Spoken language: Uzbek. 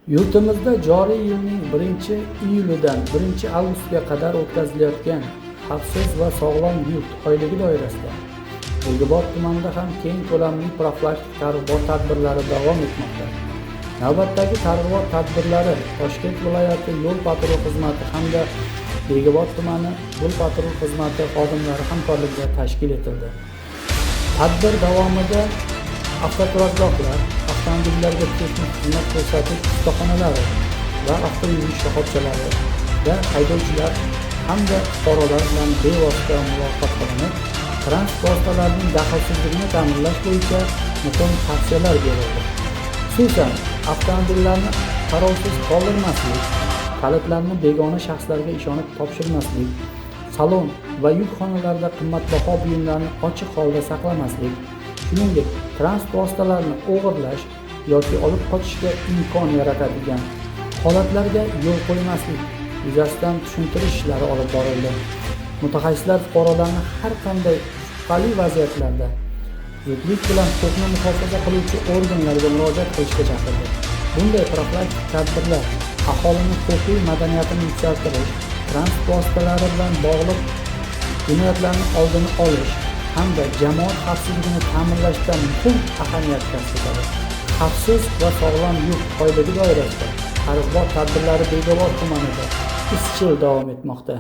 Yurtimizda joriy yilning 1-iyulidan 1-avgustga qadar o'tkazilayotgan Xavfsiz va sog'lom yurt oyligi doirasida Bekobod tumanida ham keng ko'lamli profilaktik targ'ibot tadbirlari davom etmoqda. Navbatdagi targ'ibot tadbirlari Toshkent viloyati yo'l patrul xizmati hamda Bekobod tumani yo'l patrul xizmati xodimlari hamkorligida tashkil etildi. Tadbir davomida avtoturargohlar, avtomobillarga texnik xizmat ko'rsatish ustaxonalari va avto yuvish shoxobchalarida haydovchilar hamda fuqarolar bilan bevosita muloqot qilinib, transport vositalarining daxlsizligini ta'minlash bo'yicha muhim tavsiyalar berildi. Xususan, avtomobillarni qarovsiz qoldirmaslik, kalitlarni begona shaxslarga ishonib topshirmaslik, salon va yuk xonalarida qimmatbaho buyumlarni ochiq holda saqlamaslik, shuningdek, transport vositalarini o'g'irlash yoki olib qochishga imkon yaratadigan holatlarga yo'l qo'ymaslik yuzasidan tushuntirish ishlari olib borildi. Mutaxassislar fuqarolarni har qanday shubhali vaziyatlarda zudlik bilan huquqni muhofaza qiluvchi organlarga murojaat qilishga chaqirdi. Bunday profilaktik tadbirlar aholining huquqiy madaniyatini yuksaltirish, transport vositalari bilan bog'liq jinoyatlarni oldini olish hamda jamoat xavfsizligini ta'minlashda muhim ahamiyat kasb etadi. Xavfsiz va sog'lom yurt oyligi doirasida targ'ibot tadbirlari Bekobod tumanida izchil davom etmoqda.